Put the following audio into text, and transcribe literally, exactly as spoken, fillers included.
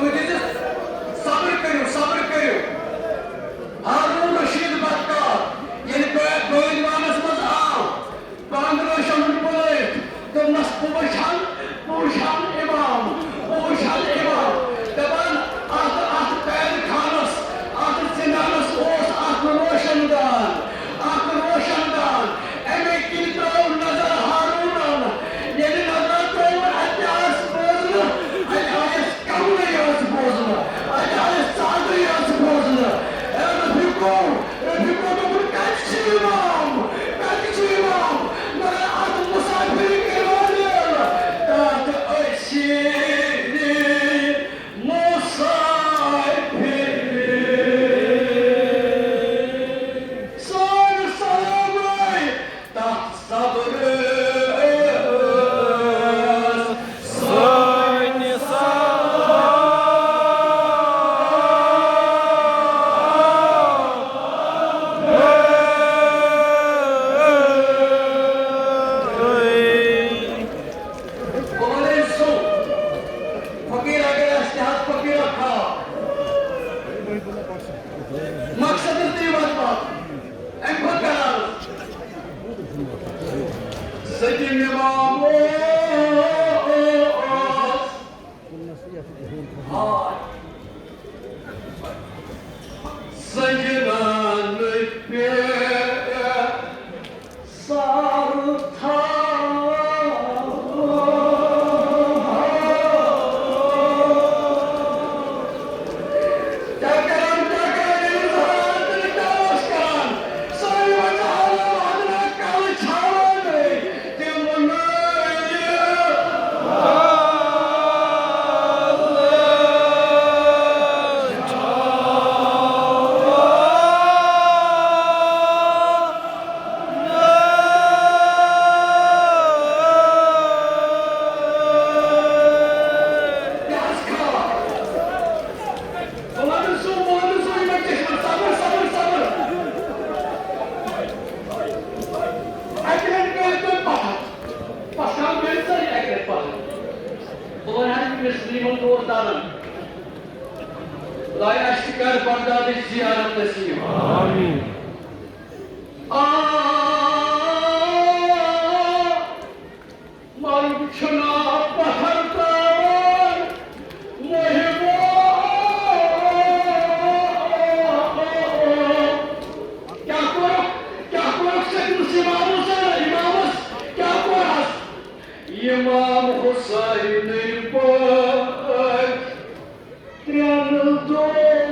دِژٕس، صبر کٔرِو، صبر کٔرِو۔ ہارون رشید بٹ کاک ییٚلہِ بٲ-، بٲدیانس منٛز آو، بانگلہٕ شاہُن بُلٲوِتھ دوٚپنس، "بہٕ وٕچھن، بہٕ وٕچھن امام، بہٕ وٕچھن امام۔" دپان، اتھ، اتھ قید خانس، اتھ زندانس اوس اکھ روشن دان، اکھ روشن دان۔ امے کِنۍ ترٲو نظر ہارونن۔ ییٚلہِ نظر ترٲو، اتہِ آس بوزنہٕ، اتہِ آیس کملٕے یٲژ بوزنہٕ، اتہِ آیس ژادرٕے یٲژ بوزنہٕ۔ اے رفیقو، رفیقو دوٚپُن، "کتہِ چھِ امام؟ کتہِ چھِ امام؟" مگر اتھ مسافری کٔرۍ وٲلۍ، تتھ أسیٖری مسافری۔ سٲنۍ سلامے تتھ صبرس، سٲنۍ سلام۔ بہٕ وَنَے سُہ فقیٖر اگر آسہِ تہِ حظ فقیٖر اکھ ہاو۔ مقصد تہِ وَتہِ وَتھ۔ اَمہِ کھۄتہٕ کَر عرض؟ سٔتِم اِمام اوس۔ ہاے۔ سجدن پہ سر تھاو۔ کیٛاہ کران، کیٛاہ کران، ییٚلہِ زہرا تیٚلہِ کیٛاہ اوس کران؟ سٲری ؤنۍ زہرا وادنا کلہٕ چھاوان گٔے۔ تِم نٲیِتھ پَتھر۔ بہٕ وَنہٕ ہا یِمَن دوستدارَن، خۄدایا، اَسہِ تہِ کَر بغدادٕچ زیارت نصیٖب۔ آ، مرگ چھُنہ پَتھر ترٛاوان، محبو۔ کیٛاہ کوٚرُکھ، کیٛاہ کوٚرُکھ سٔتمِس اِمامَس، اِمامَس کیٛاہ کوٚر حظ؟ امام حسین پاک ترٛٮ۪ن دۄہن۔